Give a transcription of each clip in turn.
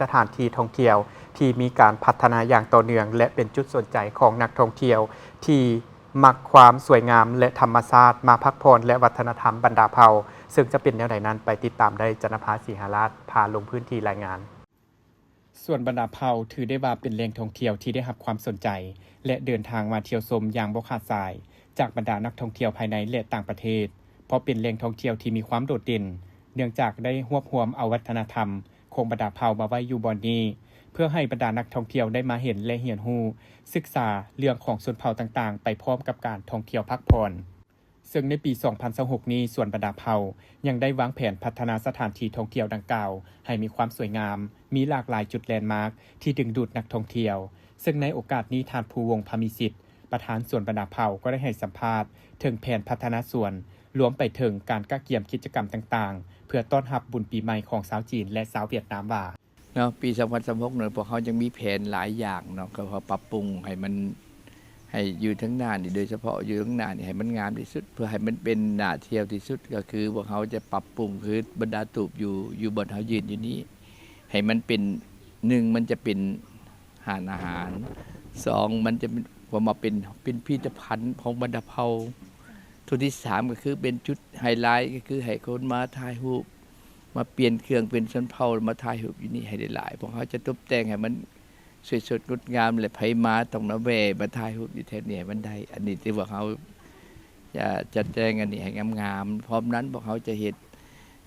ສະຖານທີ່ທ່ອງທ່ຽວທີ່ມີການພັດທະນາຢ່າງຕໍ່ເນື່ອງ ແລະ ເປັນຈຸດສົນໃຈຂອງນັກທ່ອງທ່ຽວທີ່ມັກຄວາມສວຍງາມ ແລະ ທຳມະຊາດ ມາພັກຜ່ອນ ແລະ ວັດທະນະທຳບັນດາເຜົ່າ. ເຊິ່ງຈະເປັນແນວໃດນັ້ນ ໄປຕິດຕາມໄດ້. ຈັນນະພາ ສີຫາລາດ ພາລົງພື້ນທີ່ລາຍງານ. ສວນບັນດາເຜົ່າຖືໄດ້ວ່າເປັນແຫຼ່ງທ່ອງທ່ຽວທີ່ໄດ້ຮັບຄວາມສົນໃຈ ແລະ ເດີນທາງມາທ່ຽວຊົມຢ່າງບໍ່ຂາດສາຍ ຈາກບັນດານັກທ່ອງທ່ຽວພາຍໃນ ແລະ ຕ່າງປະເທດ, ເພາະເປັນແຫຼ່ງທ່ອງທ່ຽວທີ່ມີຄວາມໂດດເດັ່ນ ເນື່ອງຈາກໄດ້ຮວບຮວມເອົາວັດທະນະທຳຂອງບັນດາເຜົ່າມາໄວ້ຢູ່ບ່ອນນີ້ ເພື່ອໃຫ້ບັນດານັກທ່ອງທ່ຽວໄດ້ມາເຫັນ ແລະ ຮຽນຮູ້ສຶກສາເລື່ອງຂອງຊົນເຜົ່າຕ່າງໆ ໄປພ້ອມກັບການທ່ອງທ່ຽວພັກຜ່ອນ. ເຊິ່ງໃນປີສອງພັນຊາວຫົກນີ້ ສວນບັນດາເຜົ່າຍັງໄດ້ວາງແຜນພັດທະນາສະຖານທີ່ທ່ອງທ່ຽວດັ່ງກ່າວໃຫ້ມີຄວາມສວຍງາມ, ມີຫຼາກຫຼາຍຈຸດແລນມາກທີ່ດຶງດູດນັກທ່ອງທ່ຽວ. ເຊິ່ງໃນໂອກາດນີ້ ທ່ານ ພູວົງ ພາມີສິດ ປະທານສວນບັນດາເຜົ່າ ກໍໄດ້ໃຫ້ສຳພາດເຖິງແຜນພັດທະນາສວນ, ລວມໄປເຖິງການກະກຽມກິດຈະກຳຕ່າງໆ ເພື່ອຕ້ອນຮັບບຸນປີໃໝ່ຂອງຊາວຈີນ ແລະ ຊາວຫວຽດນາມວ່າ, ເນາະ ປີສອງພັນຊາວຫົກເນາະ ພວກເຮົາຍັງມີແຜນຫຼາຍຢ່າງເນາະ ກໍເພື່ອປັບປຸງໃຫ້ມັນ ໃຫ້ຢູ່ທາງໜ້ານີ້ ໂດຍສະເພາະຢູ່ທາງໜ້ານີ້ໃຫ້ມັນງາມທີ່ສຸດ ເພື່ອໃຫ້ມັນເປັນໜ້າທ່ຽວທີ່ສຸດ ກໍຄືພວກເຮົາຈະປັບປຸງ ຄືບັນດາຕູບຢູ່ ຢູ່ບ່ອນເຮົາຢືນຢູ່ນີ້ ໃຫ້ມັນເປັນ ໜຶ່ງ ມັນຈະເປັນຮ້ານອາຫານ, ສອງ ມັນຈະເປັນ ເພື່ອມາເປັນ ເປັນພິພິທະພັນຂອງບັນດາເຜົ່າ, ໂຕທີສາມ ກໍຄືເປັນຈຸດໄຮໄລ ກໍຄືໃຫ້ຄົນມາຖ່າຍຮູບ ມາປ່ຽນເຄື່ອງເປັນຊົນເຜົ່າ ມາຖ່າຍຮູບຢູ່ນີ້ໃຫ້ໄດ້ຫຼາຍ. ພວກເຮົາຈະຕົບແຕ່ງໃຫ້ມັນສວຍສົດງົດງາມ ແລະ ໃຜມາຕ້ອງມາແວ່ມາຖ່າຍຮູບຢູ່ແຖວນີ້ໃຫ້ມັນໄດ້. ອັນນີ້ທີ່ພວກເຮົາຈະຈັດແຈງອັນນີ້ໃຫ້ງາມໆ. ພ້ອມນັ້ນພວກເຮົາຈະເຮັດ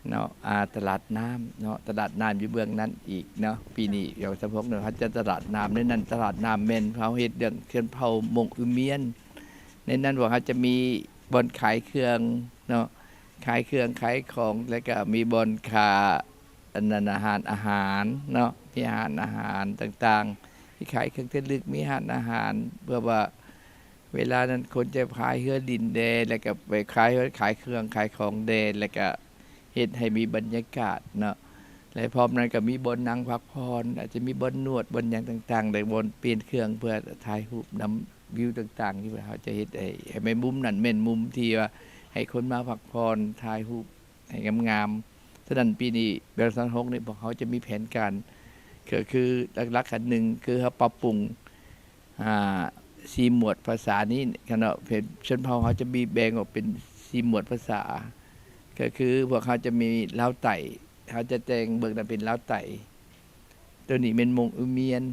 ເນາະ ອາ ຕະຫຼາດນ້ຳເນາະ, ຕະຫຼາດນ້ຳຢູ່ເບື້ອງນັ້ນອີກເນາະ. ປີນີ້ ສອງພັນຊາວຫົກເນາະ ເຮົາຈະຕະຫຼາດນ້ຳ, ໃນນັ້ນຕະຫຼາດນ້ຳແມ່ນເຮົາເຮັດເລື່ອງຊົນເຜົ່າມົ້ງອືມຽນ. ໃນນັ້ນພວກເຮົາຈະມີບ່ອນຂາຍເຄື່ອງເນາະ ຂາຍເຄື່ອງຂາຍຂອງ ແລ້ວກະມີບ່ອນຂາຍ ອັນນັ້ນ ອາຫານ ອາຫານເນາະ ມີຮ້ານອາຫານຕ່າງໆ ມີຂາຍເຄື່ອງທີ່ລະລຶກ ມີຮ້ານອາຫານ ເພື່ອວ່າເວລານັ້ນຄົນຈະພາຍເຮືອຫຼິ້ນແດ່ ແລ້ວກະໄປຂາຍ ຂາຍເຄື່ອງຂາຍຂອງແດ່ ແລ້ວກະເຮັດໃຫ້ມີບັນຍາກາດເນາະ ແລະ ພ້ອມນັ້ນກະມີບ່ອນນັ່ງພັກຜ່ອນ ອາດຈະມີບ່ອນນວດ ບ່ອນຫຍັງຕ່າງໆ ແລະ ບ່ອນປ່ຽນເຄື່ອງເພື່ອຖ່າຍຮູບນຳວິວຕ່າງໆ ທີ່ວ່າເຮົາຈະເຮັດໃຫ້ ໃຫ້ແມ່ນມຸມນັ້ນແມ່ນມຸມທີ່ວ່າໃຫ້ຄົນມາພັກຜ່ອນ ຖ່າຍຮູບ ໃຫ້ງາມໆ. ສະນັ້ນ ປີນີ້ ສອງພັນຊາວຫົກນີ້ ພວກເຮົາຈະມີແຜນການ ກໍຄືຫຼັກໆ ອັນໜຶ່ງ ຄືເຮົາປັບປຸງ ອ່າ ສີ່ໝວດພາສານີ້ເນາະ, ເປັນ ຊົນເຜົ່າເຮົາຈະມີແບ່ງອອກເປັນສີ່ໝວດພາສາ ກໍຄືພວກເຮົາຈະມີລາວໃຕ້ ເຮົາຈະແຕ່ງເບິ່ງນຳເປັນລາວໃຕ້. ໂຕນີ້ແມ່ນມົ້ງອືມຽນ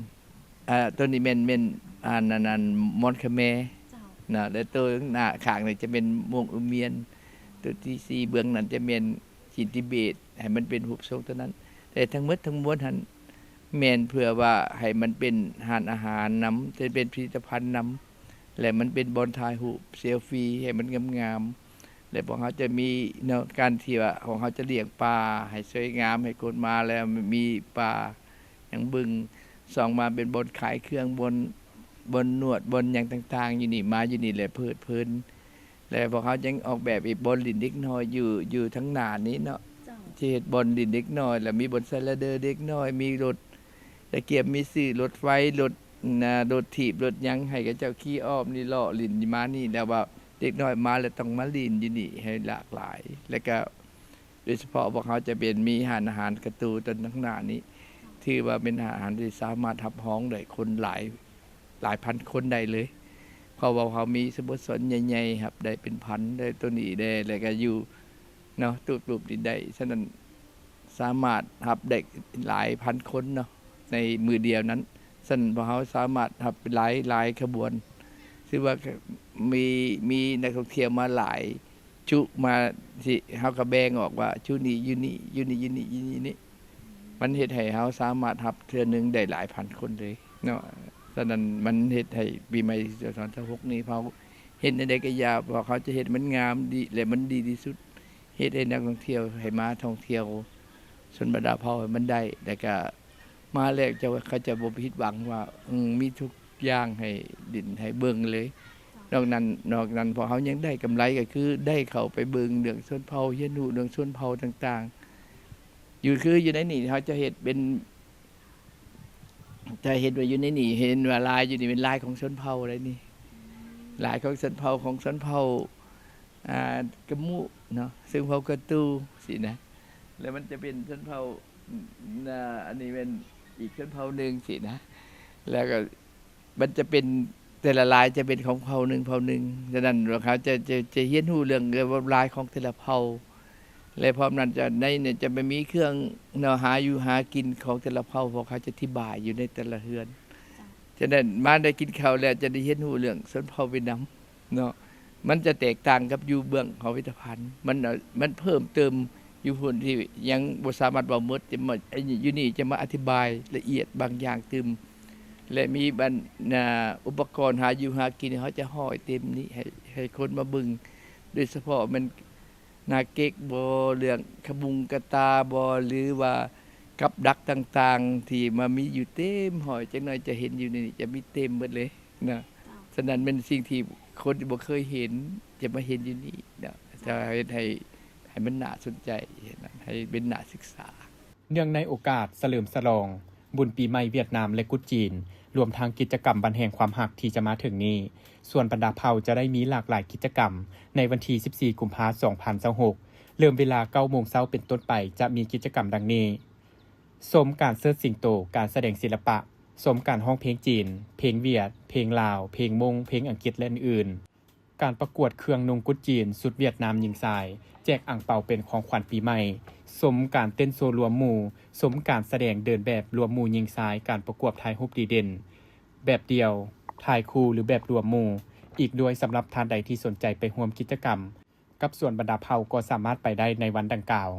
ເອີ ໂຕນີ້ແມ່ນ ແມ່ນ ອັນ ອັນ ອັນ ມອນຄະແມ ເຈົ້າ ນະ ແລະ ໂຕໜ້າຂ້າງນີ້ຈະແມ່ນມົ້ງອືມຽນ ໂຕທີສີ່ເບື້ອງນັ້ນຈະແມ່ນຈີນທິເບດ ໃຫ້ມັນເປັນຮູບຊົງໂຕນັ້ນ. ແຕ່ທັງໝົດທັງມວນຫັ້ນ ແມ່ນເພື່ອວ່າໃຫ້ມັນເປັນຮ້ານອາຫານນຳ ຈະເປັນພິພິທະພັນນຳ ແລະ ມັນເປັນບ່ອນຖ່າຍຮູບເຊລຟີໃຫ້ມັນງາມໆ. ແລະ ພວກເຮົາຈະມີເນາະ ການທີ່ວ່າຂອງເຮົາຈະລ້ຽງປາໃຫ້ສວຍງາມ ໃຫ້ຄົນມາແລ້ວມີປາຫຍັງເບິ່ງ, ສອງມາເປັນບ່ອນຂາຍເຄື່ອງ ບ່ອນ ບ່ອນນວດ ບ່ອນຫຍັງຕ່າງໆ ຢູ່ນີ້ ມາຢູ່ນີ້ແຫຼະເພີດເພີນ. ແລະ ພວກເຮົາຍັງອອກແບບອີກບ່ອນຫຼິ້ນເດັກນ້ອຍຢູ່ ຢູ່ທາງໜ້ານີ້ເນາະ ເຈົ້າ ຈະເຮັດບ່ອນຫຼິ້ນເດັກນ້ອຍ ແລ້ວມີບ່ອນສະໄລເດີເດັກນ້ອຍ ມີລົດ ຕະກຽມມີຊື່ລົດໄຟ ລົດນະ ລົດຖີບ ລົດຫຍັງ ໃຫ້ເຂົາເຈົ້າຂີ່ອ້ອມນີ້ ເລາະຫຼິ້ນມານີ້ ແລ້ວວ່າເດັກນ້ອຍມາແລ້ວຕ້ອງມາຫຼິ້ນຢູ່ນີ້ໃຫ້ຫຼາກຫຼາຍ ແລ້ວກະໂດຍສະເພາະພວກເຮົາຈະເປັນມີຮ້ານອາຫານກະຕູຕົນຂ້າງໜ້ານີ້ ຖືວ່າເປັນຮ້ານອາຫານທີ່ສາມາດຮັບຮອງໄດ້ຄົນຫຼາຍ ຫຼາຍພັນຄົນໄດ້ເລີຍ ເພາະວ່າເຮົາມີສະໂມສອນໃຫຍ່ໆ ຮັບໄດ້ເປັນພັນ ໄດ້ໂຕນີ້ແດ່ ແລ້ວກະຢູ່ເນາະ ຕູບໆນີ້ໄດ້ ສະນັ້ນ ສາມາດຮັບໄດ້ຫຼາຍພັນຄົນເນາະ ໃນມື້ດຽວນັ້ນ. ສະນັ້ນ ພວກເຮົາສາມາດຮັບຫຼາຍ ຫຼາຍຂະບວນ ຖືວ່າມີ ມີນັກທ່ອງທ່ຽວມາຫຼາຍ ຈຸມາທີ່ເຮົາກະແບ່ງອອກວ່າ ຈຸນີ້ຢູ່ນີ້ ຢູ່ນີ້ຢູ່ນີ້ຢູ່ນີ້ ມັນເຮັດໃຫ້ເຮົາສາມາດຮັບເທື່ອໜຶ່ງໄດ້ຫຼາຍພັນຄົນເລີຍເນາະ. ສະນັ້ນ ມັນເຮັດໃຫ້ປີໃໝ່ສອງພັນຊາວຫົກນີ້ ເຮົາເຮັດແນວໃດກະຢ່າ ພວກເຮົາຈະເຮັດມັນງາມດີ ແລະ ມັນດີທີ່ສຸດ ເຮັດໃຫ້ນັກທ່ອງທ່ຽວໃຫ້ມາທ່ອງທ່ຽວຊົນບັນດາເຜົ່າໃຫ້ມັນໄດ້ ແລ້ວກະມາແລ້ວເຈົ້າ ເຂົາຈະບໍ່ຜິດຫວັງວ່າ ອືມ ມີທຸກຢ່າງໃຫ້ຫຼິ້ນໃຫ້ເບິ່ງເລີຍ. ນອກນັ້ນ ນອກນັ້ນ ພວກເຮົາຍັງໄດ້ກຳໄລ ກໍຄືໄດ້ເຂົ້າໄປເບິ່ງເລື່ອງຊົນເຜົ່າ ຮຽນຮູ້ເລື່ອງຊົນເຜົ່າຕ່າງໆ ຢູ່ ຄືຢູ່ໃນນີ້ ເຮົາຈະເຮັດເປັນ ຈະເຫັນວ່າຢູ່ໃນນີ້ ເຫັນວ່າລາຍຢູ່ນີ້ເປັນລາຍຂອງຊົນເຜົ່າໃດນີ້ ລາຍຂອງຊົນເຜົ່າ ຂອງຊົນເຜົ່າ ອ່າ ກະມຸເນາະ ຊົນເຜົ່າກະຕູຊີ້ນະ ແລ້ວມັນຈະເປັນຊົນເຜົ່າ ອາ ອັນນີ້ແມ່ນ ອີກຊົນເຜົ່າໜຶ່ງຊີ້ນະ ແລ້ວກໍມັນຈະເປັນ ແຕ່ລະລາຍຈະເປັນຂອງເຜົ່າໜຶ່ງເຜົ່າໜຶ່ງ. ສະນັ້ນພວກເຮົາຈະ ຈະ ຈະຮຽນຮູ້ເລື່ອງລວດລາຍຂອງແຕ່ລະເຜົ່າ ແລະ ພ້ອມນັ້ນຈະ ໃນນີ້ຈະໄປມີເຄື່ອງເນາະ ຫາຢູ່ຫາກິນຂອງແຕ່ລະເຜົ່າ ພວກເຂົາຈະອະທິບາຍຢູ່ໃນແຕ່ລະເຮືອນ. ສະນັ້ນມາໄດ້ກິນເຂົ້າແລ້ວ ຈະໄດ້ຮຽນຮູ້ເລື່ອງຊົນເຜົ່າຫວຽດນາມເນາະ ມັນຈະແຕກຕ່າງກັບຢູ່ເບື້ອງຂອງພິພິທະພັນ ມັນ ມັນເພີ່ມເຕີມຢູ່ພຸ້ນທີ່ຍັງບໍ່ສາມາດເວົ້າໝົດ ຈະມາ ຢູ່ນີ້ຈະມາອະທິບາຍລະອຽດບາງຢ່າງຕື່ມ ແລະ ມີບັນ ອ່າ ອຸປະກອນຫາຢູ່ຫາກິນ ເຮົາຈະຮ້ອຍເຕັມນີ້ໃຫ້ ໃຫ້ຄົນມາເບິ່ງ ໂດຍສະເພາະແມ່ນໜ້າເກັກບໍ ເລື່ອງຂະບຸງກະຕາບໍ ຫຼືວ່າກັບດັກຕ່າງໆ ທີ່ມາມີຢູ່ເຕັມຮ້ອຍ ຈັກໜ້ອຍຈະເຫັນຢູ່ໃນນີ້ ຈະມີເຕັມເບິດເລີຍນະ. ສະນັ້ນແມ່ນສິ່ງທີ່ຄົນທີ່ບໍ່ເຄີຍເຫັນ ຈະມາເຫັນຢູ່ນີ້ເນາະ ຈະເຮັດໃຫ້ ໃຫ້ມັນໜ້າສົນໃຈ ເຮັດໃຫ້ເປັນໜ້າສຶກສາ. ເນື່ອງໃນໂອກາດສະເຫຼີມສະຫຼອງບຸນປີໃໝ່ຫວຽດນາມ ແລະ ກຸດຈີນ ລວມທັງກິດຈະກຳວັນແຫ່ງຄວາມຮັກທີ່ຈະມາເຖິງນີ້, ສ່ວນບັນດາເຜົ່າຈະໄດ້ມີຫຼາກຫຼາຍກິດຈະກຳໃນວັນທີສິບສີ່ ກຸມພາ ສອງພັນຊາວຫົກ ເລີ່ມເວລາເກົ້າໂມງເຊົ້າເປັນຕົ້ນໄປ ຈະມີກິດຈະກຳດັ່ງນີ້: ຊົມການເຊີດສິງໂຕ, ການສະແດງສິລະປະ, ຊົມການຮ້ອງເພງຈີນ, ເພງຫວຽດ, ເພງລາວ, ເພງມົ້ງ, ເພງອັງກິດ ແລະ ອື່ນໆ. ການປະກວດເຄື່ອງນຸ່ງກຸດຈີນ ຊຸດຫວຽດນາມຍິງຊາຍ, ແຈກອັ່ງເປົາເປັນຂອງຂວັນປີໃໝ່, ຊົມການເຕັ້ນໂຊລວມໝູ່, ຊົມການສະແດງເດີນແບບລວມໝູ່ຍິງຊາຍ ການປະກວດຖ່າຍຮູບດີເດັ່ນ ແບບດຽວ, ຖ່າຍຄູ່ ຫຼື ແບບລວມໝູ່ ອີກດ້ວຍ. ສຳລັບທ່ານໃດທີ່ສົນໃຈໄປຮ່ວມກິດຈະກຳກັບສວນບັນດາເຜົ່າ ກໍສາມາດໄປໄດ້ໃນວັນດັ່ງກ່າວ.